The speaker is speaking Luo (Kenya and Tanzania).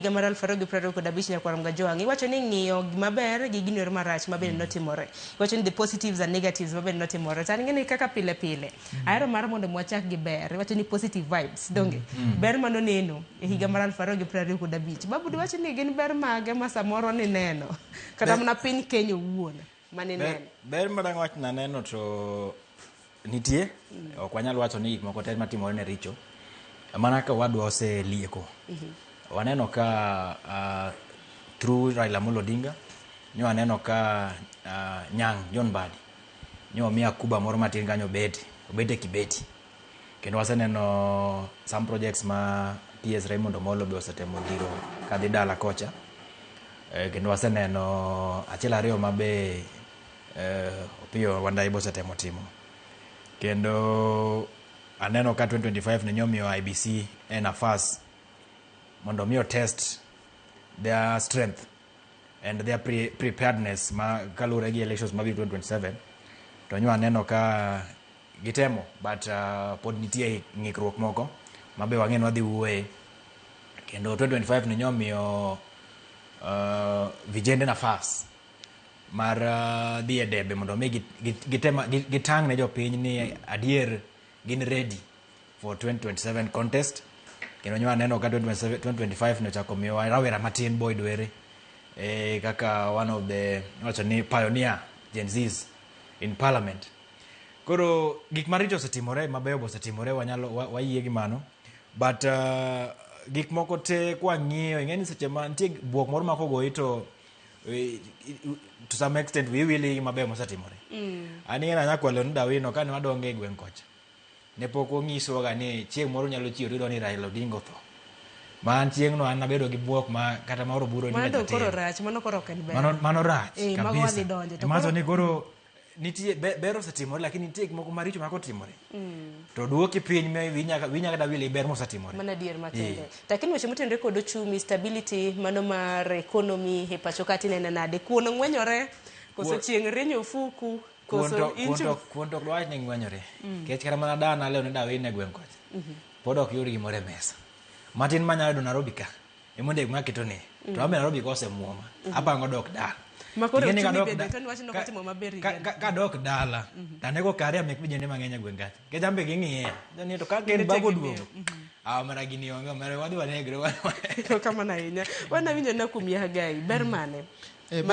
Higa mar 2025 nyakwar Mgajwang' iwacho ni ng'iyo gima ber gi gino ero marach ma bende notimore. Iwacho ni the positives and negatives ma bende notimore. To an ing'e ni kaka pile pile, ahero mar mondo mi wachak gi ber. Iwacho ni positive vibes, donge? Ber manoneno e higa mar 2025. Babu diwach ni gin ber mage ma samoro nineno? Kata mana piny Kenya owuon ma nineno. Ber ma dang' wach naneno to nitie. Ok wanyal wacho ni gik moko te matimore ne richo. Mana ka wadwa oselieko. Waneno ka through Raila Amolo Odinga, nyo waneno ka Nyang' John Mbadi nyo omiya kuba moro matin kanyo obete, obete kibeti. Kendo waseneno some projects ma PS Raymond Omolo be osetemo dhiro kadhi dala kocha. Kendo waseneno achiel ariyo ma be Opiyo Wandayi be osetemo timo. Kendo aneno ka 2025 ne nyomiyo IEBC e nafas mondo mi test their strength and their preparedness ma kaluwore gi elections mabiro 2027 to nyo aneno ka gitemo but pod nitie ng'ikruok moko ma be wang'e ni wadhi wuoye kendo 2025 ni nyomiyo vijende nafas mar dhi e debe mondo mi gitang' ne jopiny ni adier gin ready for 2027 contest kendo nyo aneno ka 2027 2025 nochako miyowa rawera matin Boyd Were kaka one of the iwacho ni pioneer Gen Zs in parliament. Koro gik maricho osetimore, mabeyo be osetimore, wanyalo wayie gi mano. But gik moko te kwang'iyo, ing'e ni seche ma nitie buok moro ma kogoyi to to some extent wiyi wil gi mabeyo mosetimore. An ing'e ni anya kwalo ni Dawino kane wadongo e gweng' kocha, ne pok onyiswa ga ni chieng' moro nyalo chiewo tiyudo ni Raila Odinga otho. Ma an chieng'no an nabedo gi buok ma kata maoro buro ni Mano koro rach, mano koro ok en ber. Mano rach kabisa. Mago wadhi donje. To koro ni koro nitie ber osetimore lakini nitie gik moko maricho ma kotimore. To duoki piny ma wiyi nyaka dawil gi ber mosetimore. Mano adier makende. Lakini weche motenore kod ochumi, stability mano mar economy e pacho ka tineno nade? Kuon ng'wenyore koso chieng' rieny ofuku koso inchu? Kuon to ok dwach ni ng'wenyore. Nikech kata mana dana leo ni dawil e gweng' kocha. Pod ok yud gimoro e mesa. Matin manyalo yudo Nairobi ka. Emondo gima aketo ni. To an be Nairobi ka osemuoma. Apango dok dala. Ma koro Ing'e ni ochumi kadok bende to niwach ni ok otimo maber higa ni. Kadok dala, to anego karia mek vijende mang'eny e gweng' kacha. Nikech an be ging'iya. Ni to ka ken Gine bago tek oduogo. Ah, omera gini onge, omera wadhi wanegre. Erokamano ahinya. Wan awinjo na kuom Yahagai, ber mane? Ber